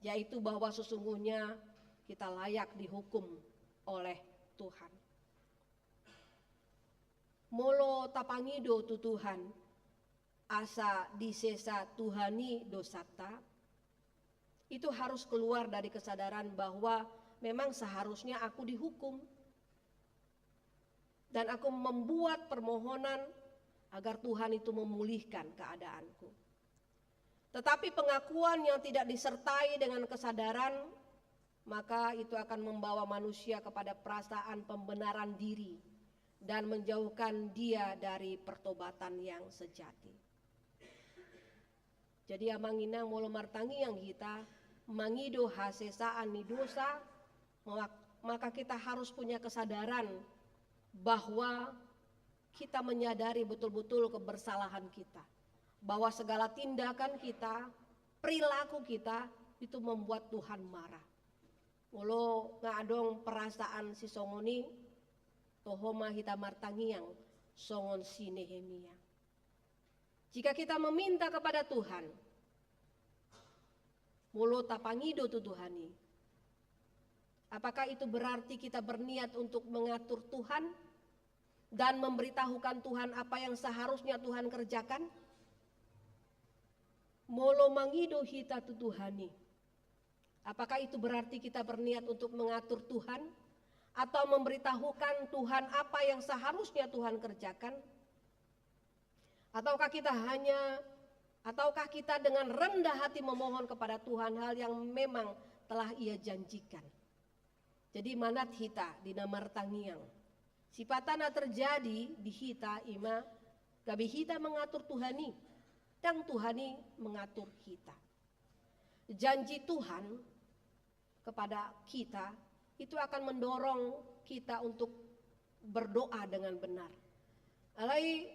yaitu bahwa sesungguhnya kita layak dihukum oleh Tuhan. Molo tapangido tu Tuhan asa disesa Tuhan i dosanta, itu harus keluar dari kesadaran bahwa memang seharusnya aku dihukum. Dan aku membuat permohonan agar Tuhan itu memulihkan keadaanku. Tetapi pengakuan yang tidak disertai dengan kesadaran, maka itu akan membawa manusia kepada perasaan pembenaran diri dan menjauhkan dia dari pertobatan yang sejati. Jadi, amang inang, molo martangiang hita mangido hasesaan ni dosa, maka, maka kita harus punya kesadaran bahwa kita menyadari betul-betul kebersalahan kita, bahwa segala tindakan kita, perilaku kita, itu membuat Tuhan marah. Molo nga adong perasaan sisongon i, toho ma hita martangiang songon si Nehemia. Jika kita meminta kepada Tuhan, molo tapangido tu Tuhan i, apakah itu berarti kita berniat untuk mengatur Tuhan dan memberitahukan Tuhan apa yang seharusnya Tuhan kerjakan? Molo mangido hita tu Tuhan i, apakah itu berarti kita berniat untuk mengatur Tuhan atau memberitahukan Tuhan apa yang seharusnya Tuhan kerjakan? Ataukah kita hanya, ataukah kita dengan rendah hati memohon kepada Tuhan hal yang memang telah Ia janjikan? Jadi, manat hita di na martangiang. Sipata na terjadi di hita i ma gabe hita mengatur Tuhan i, ndang Tuhan i mengatur hita. Janji Tuhan kepada kita itu akan mendorong kita untuk berdoa dengan benar. Alai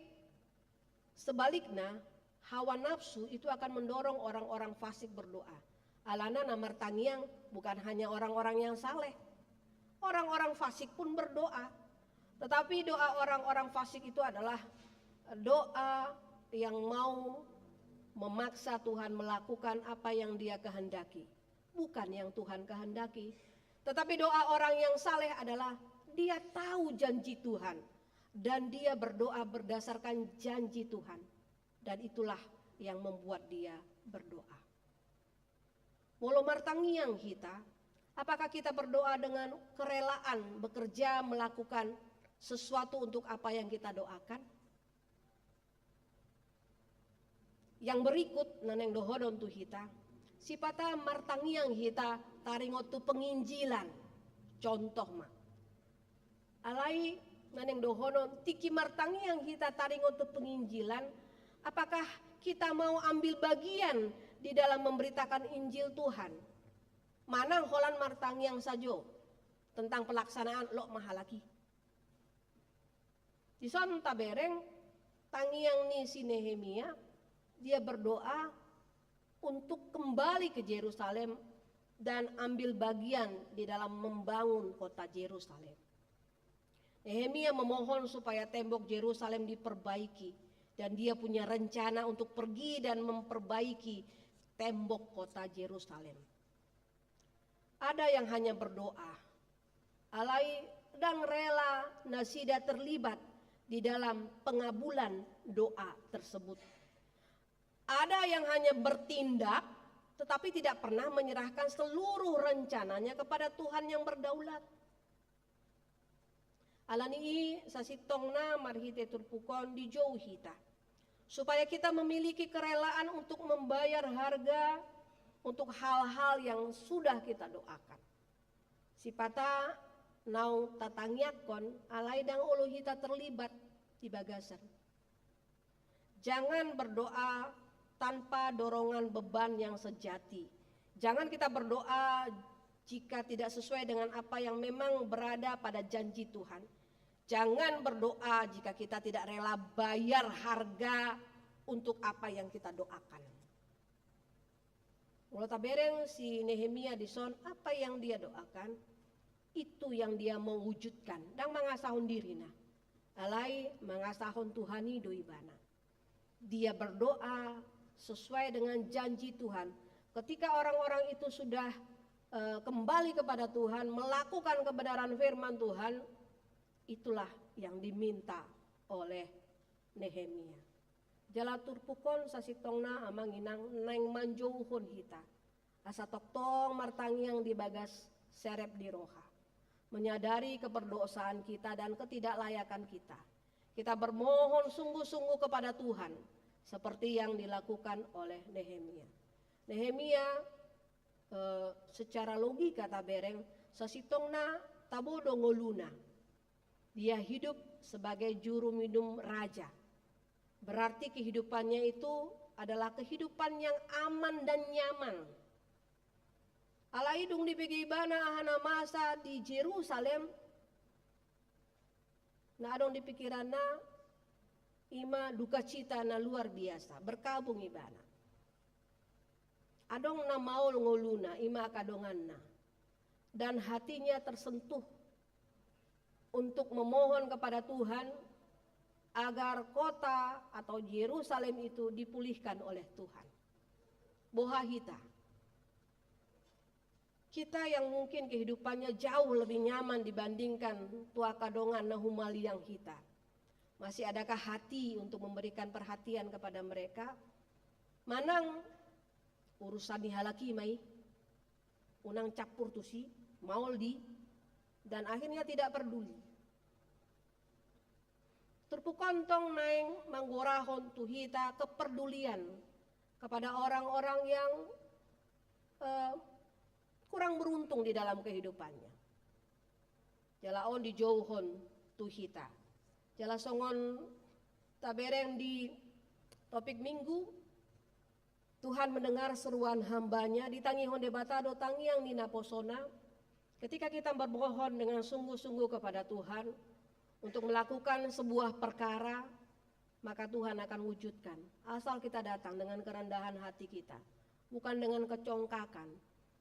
sebaliknya, hawa nafsu itu akan mendorong orang-orang fasik berdoa. Alana na martangiang bukan hanya orang-orang yang saleh. Orang-orang fasik pun berdoa. Tetapi doa orang-orang fasik itu adalah doa yang mau memaksa Tuhan melakukan apa yang Dia kehendaki, bukan yang Tuhan kehendaki. Tetapi doa orang yang saleh adalah dia tahu janji Tuhan dan dia berdoa berdasarkan janji Tuhan. Dan itulah yang membuat dia berdoa. Molo martangiang hita, apakah kita berdoa dengan kerelaan bekerja melakukan sesuatu untuk apa yang kita doakan? Yang berikut na naeng dohonon tu hita, sipata martangiang hita taringot tu penginjilan. Contoh ma. Alai na naeng dohonon, tingki martangiang hita taringot tu penginjilan, apakah kita mau ambil bagian di dalam memberitakan Injil Tuhan? Manang holan martangiang sajo tentang pelaksanaan, lok ma halak i. Dison tabereng tangiang ni si Nehemia, dia berdoa untuk kembali ke Jerusalem dan ambil bagian di dalam membangun kota Jerusalem. Nehemia memohon supaya tembok Jerusalem diperbaiki, dan dia punya rencana untuk pergi dan memperbaiki tembok kota Jerusalem. Ada yang hanya berdoa, alai ndang rela nasida terlibat di dalam pengabulan doa tersebut. Ada yang hanya bertindak, tetapi tidak pernah menyerahkan seluruh rencananya kepada Tuhan yang berdaulat. Alani i, sasintongna marhite turpuk on dijou hita, supaya kita memiliki kerelaan untuk membayar harga untuk hal-hal yang sudah kita doakan. Sipata naung tatangiangkon, alai ndang olo hita terlibat di bagasan. Jangan berdoa tanpa dorongan beban yang sejati. Jangan kita berdoa jika tidak sesuai dengan apa yang memang berada pada janji Tuhan. Jangan berdoa jika kita tidak rela bayar harga untuk apa yang kita doakan. Molo tabereng si Nehemia dison, apa yang dia doakan, itu yang dia mewujudkan. Ndang mangasahon dirina, alai mangasahon Tuhan i do ibana. Dia berdoa sesuai dengan janji Tuhan. Ketika orang-orang itu sudah, eh, kembali kepada Tuhan, melakukan kebenaran firman Tuhan, itulah yang diminta oleh Nehemia. Jala turpuk on sasintongna, amang inang, naeng manjouhon hita asa tongtong martangiang di bagas serep ni roha, menyadari keperdosaan kita dan ketidaklayakan kita. Kita bermohon sungguh-sungguh kepada Tuhan, seperti yang dilakukan oleh Nehemia. Nehemia, eh, secara logika tabereng, sasintongna tabo do ngoluna. Dia hidup sebagai juru minum raja. Berarti kehidupannya itu adalah kehidupan yang aman dan nyaman. Alai dung dibege ibana aha na masa di Jerusalem, na adong di pikiranna ima dukacita na luar biasa, berkabung ibana. Adong na maol ngoluna, ima angka donganna. Dan hatinya tersentuh untuk memohon kepada Tuhan agar kota atau Yerusalem itu dipulihkan oleh Tuhan. Boha hita? Kita yang mungkin kehidupannya jauh lebih nyaman dibandingkan tu angka dongan na humaliang hita. Masih adakah hati untuk memberikan perhatian kepada mereka? Manang urusan ni halak i ma i, unang campur tusi, maol di, dan akhirnya tidak peduli. Turpuk on tong naeng manggorahon tu hita kepedulian kepada orang-orang yang, eh, kurang beruntung di dalam kehidupannya. Jala on dijouhon tu hita. Jala songon tabereng di topik minggu, Tuhan mendengar seruan hamba-Nya, ditangihon Debata do tangiang ni naposona. Ketika kita bermohon dengan sungguh-sungguh kepada Tuhan untuk melakukan sebuah perkara, maka Tuhan akan wujudkan. Asal kita datang dengan kerendahan hati kita, bukan dengan kecongkakan,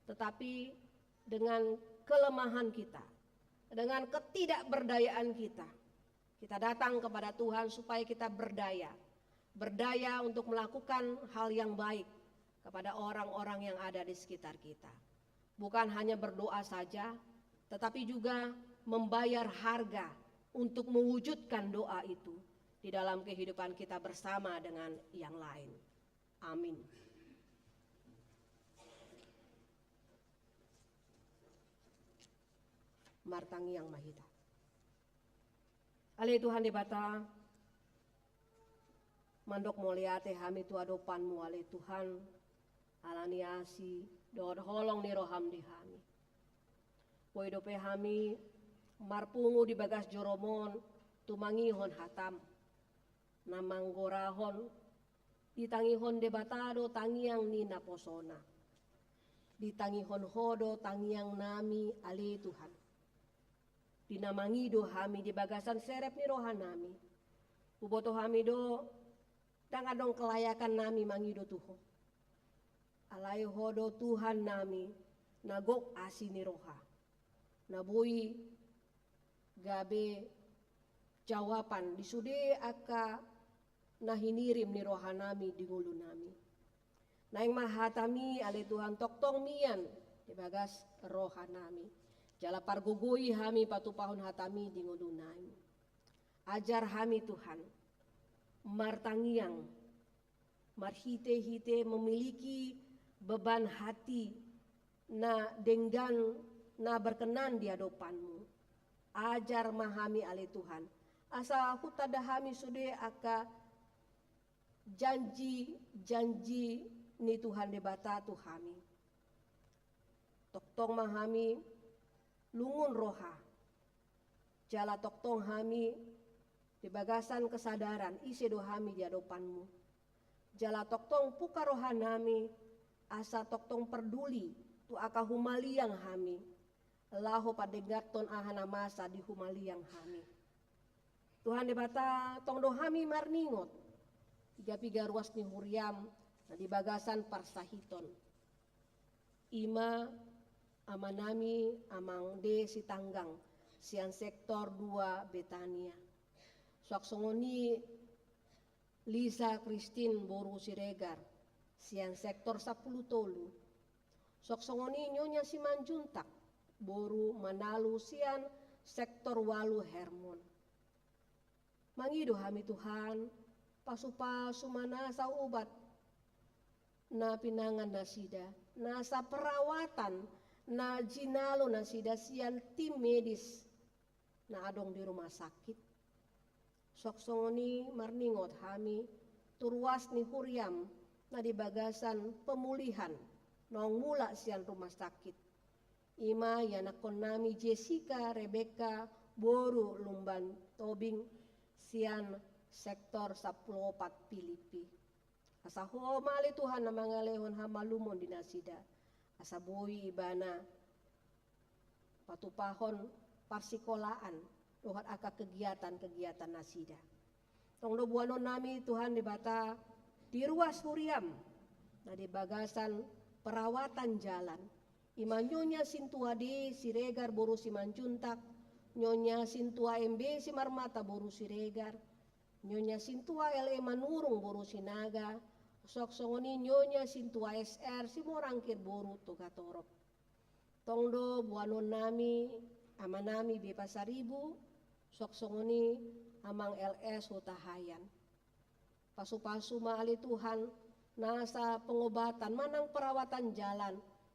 tetapi dengan kelemahan kita, dengan ketidakberdayaan kita. Kita datang kepada Tuhan supaya kita berdaya, berdaya untuk melakukan hal yang baik kepada orang-orang yang ada di sekitar kita. Bukan hanya berdoa saja, tetapi juga membayar harga untuk mewujudkan doa itu di dalam kehidupan kita bersama dengan yang lain. Amin. Martangiang ma hita. Ale Tuhan Debata, mandok mauliate hami tu adopan-Mu, ale Tuhan, ala ni asi dohot holong ni roha-M di hami. Boi dope hami marpungu di bagas joro-M on tumangihon hata-M na manggorahon, ditangihon Debata do tangiang ni naposona. Ditangihon Ho do tangiangnami, ale Tuhan. Di na mangido hami di bagasan serep ni rohanami, huboto hami do ndang adong kelayakannami mangido tu Ho. Alai Ho do Tuhannami na gok asi ni roha, na boi gabe jawaban di sude angka na hinirim ni rohanami di ngolunami. Naeng ma hata-Mi, ale Tuhan, tongtong mian di bagas rohanami. Jala pargogoi hami patupahon hata-Mi di ngolunami. Ajar hami, Tuhan, martangiang marhite-hite memiliki beban hati na denggan, na berkenan di adopan-Mu. Ajar ma hami, ale Tuhan, asa hutanda hami sude angka janji-janji ni Tuhan Debata tu hami. Tongtong ma hami lungun roha, jala tongtong hami di bagasan kesadaran ise do hami di adopan-Mu. Jala tongtong buka rohanami asa tongtong parduli tu angka humaliang hami, laho padengganhon aha na masa di humaliang hami. Tuhan Debata, tong do hami marningot piga-piga ruas ni huria-M na di bagasan parsahiton. Ima amanami Amang D Sitanggang, sian sektor dua Betania. Suang songon i Lisa Christine boru Siregar, sian sektor sampulu tolu. Suang songon i Nyonya Simanjuntak, boru Manalu sian sektor walu Hermon. Mangido hami Tuhan, pasupasu ma nasa ubat na pinangan nasida, nasa perawatan na jinalo nasida sian tim medis na adong di rumah sakit. Suang songon i marningot hami tu ruas ni huriam na di bagasan pemulihan naung mulak sian rumah sakit. Ima ianakkonnami Jessica Rebecca boru Lumban Tobing sian sektor sampulu opat Pilipi. Asa Ho ma ale Tuhan na mangalehon hamalumon di nasida. Asa boi ibana patupahon parsikolaan dohot angka kegiatan-kegiatan nasida. Tong do boanonnami Tuhan Debata di ruas huriam na di bagasan perawatan jalan. Ima Nyonya Sintua D Siregar boru Simanjuntak, Nyonya Sintua M B Simarmata boru Siregar, Nyonya Sintua L E Manurung boru Sinaga, suang songon i Nyonya Sintua S R Simorangkir boru Togatorop. Tong do boanonnami amanami B Pasaribu, suang songon i Amang L S Hutahaean. Pasupasu ma ale Tuhan nasa pengobatan manang perawatan jalan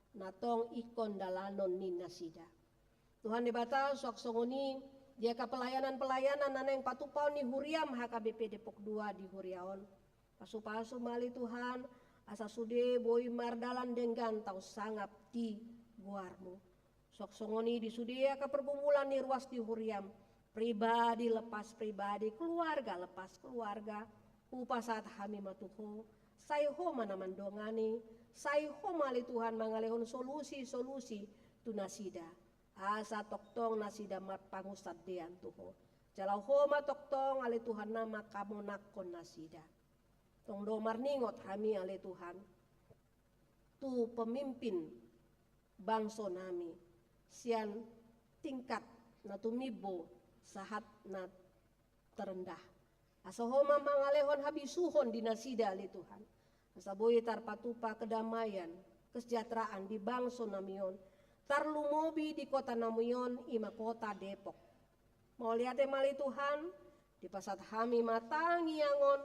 na tong ingkon dalanon ni nasida. Tuhan Debata, suang songon i di angka pelayanan-pelayanan na naeng patupaon ni huriam H K B P Depok dua di huria on. Pasupasu ma ale Tuhan asa sude boi mardalan denggan taon sangap di goarmu. Suang songon i di sude angka pergumulan ni ruas ni huriam, pribadi lepas pribadi, keluarga lepas keluarga, hupasahat hami ma tu Ho. Sai Ho ma na mandongani, sai Ho ma ale Tuhan mangalehon solusi-solusi tu nasida. Asa tongtong nasida marpangunsandean tu Ho. Jala Ho ma tongtong ale Tuhan na mangkamonangkon nasida. Tong do marningot hami ale Tuhan tu pemimpin bangsonami sian tingkat na tumimbo sahat na terendah. Asa Ho ma mangalehon habisuhon di nasida ale Tuhan. Asa boi tarpatupa kedamaian, kesejahteraan di bangsonami on, tarlumobi di kotanami on ima kota Depok. Mauliate ma ale Tuhan, dipasahat hami ma tangiang on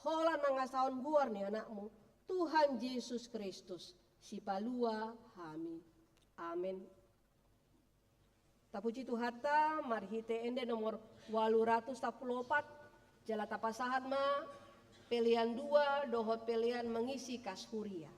holan mangasahon goar ni Anakmu, Tuhan Jesus Kristus, Sipalua hami. Amen. Tapuji Tuhanta marhite ende nomor walu ratus sampulu opat, jala tapasahat ma pelean dua dohot pelean mengisi kas huria.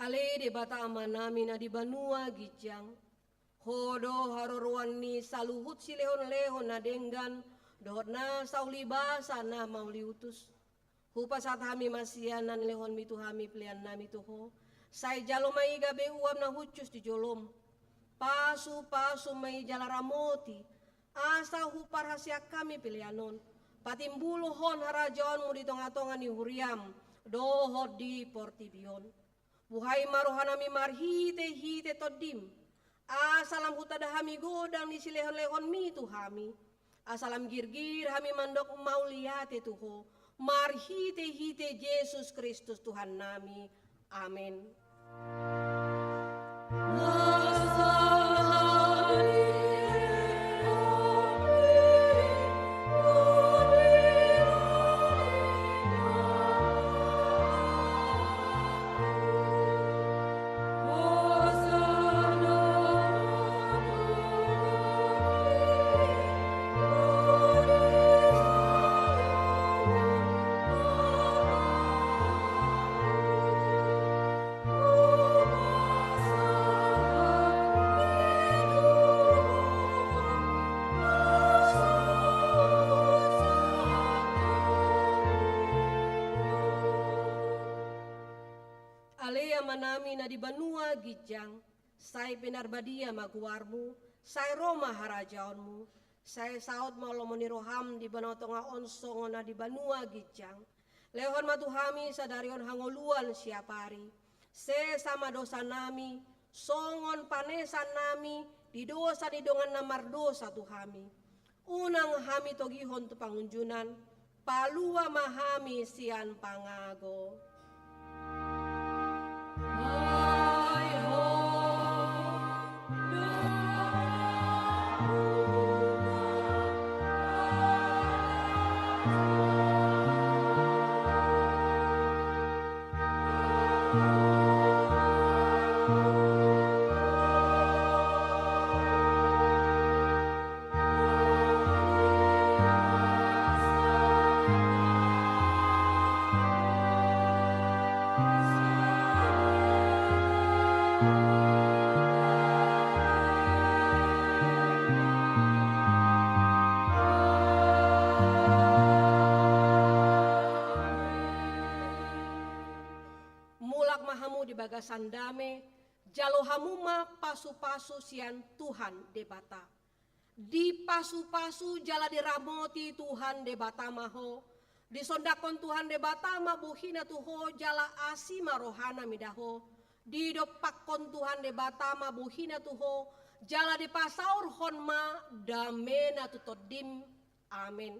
Ale Debata Amanami na di banua ginjang, Ho do haroroan ni saluhut silehonlehon na denggan dohot na saulibasa na mauliutus. Hupasahat hami ma sian na nilehonmi tu hami peleannami tu Ho. Sai jalo ma i gabe uap na hushus di jolom. Pasupasu ma i jala ramoti, asa huparhaseang hami pelean on patimbulhon harajaonmu di tongatonga ni huriam dohot di portibi on. Buhai ma rohanami marhitehite Tondim, asa lam hutanda hami godang ni silehonlehonmi tu hami, asa lam girgir hami mandok mauliate tu Ho, marhitehite Jesus Kristus Tuhannami. Amen. Ale Amanami na di banua ginjang, sai pinarbadia ma goarmu, sai ro ma harajaonmu, sai saut ma lomo ni roham di banua tonga on songon na di banua ginjang. Lehon ma tu hami sadari on hangoluan siapari. Sesa ma dosanami, songon panesannami di dosa ni dongan na mardosa tu hami. Unang hami togihon tu pangunjunan, palua ma hami sian pangago. Mulak ma hamu di bagasan dame, jalo hamu ma pasupasu sian Tuhan Debata. Dipasupasu jala diramoti Tuhan Debata ma ho. Disondangkon Tuhan Debata ma bohina tu ho jala asi ma rohana mida ho. Didompakkon Tuhan Debata ma bohina tu ho jala dipasaorhon ma damena tu tondim. Amen.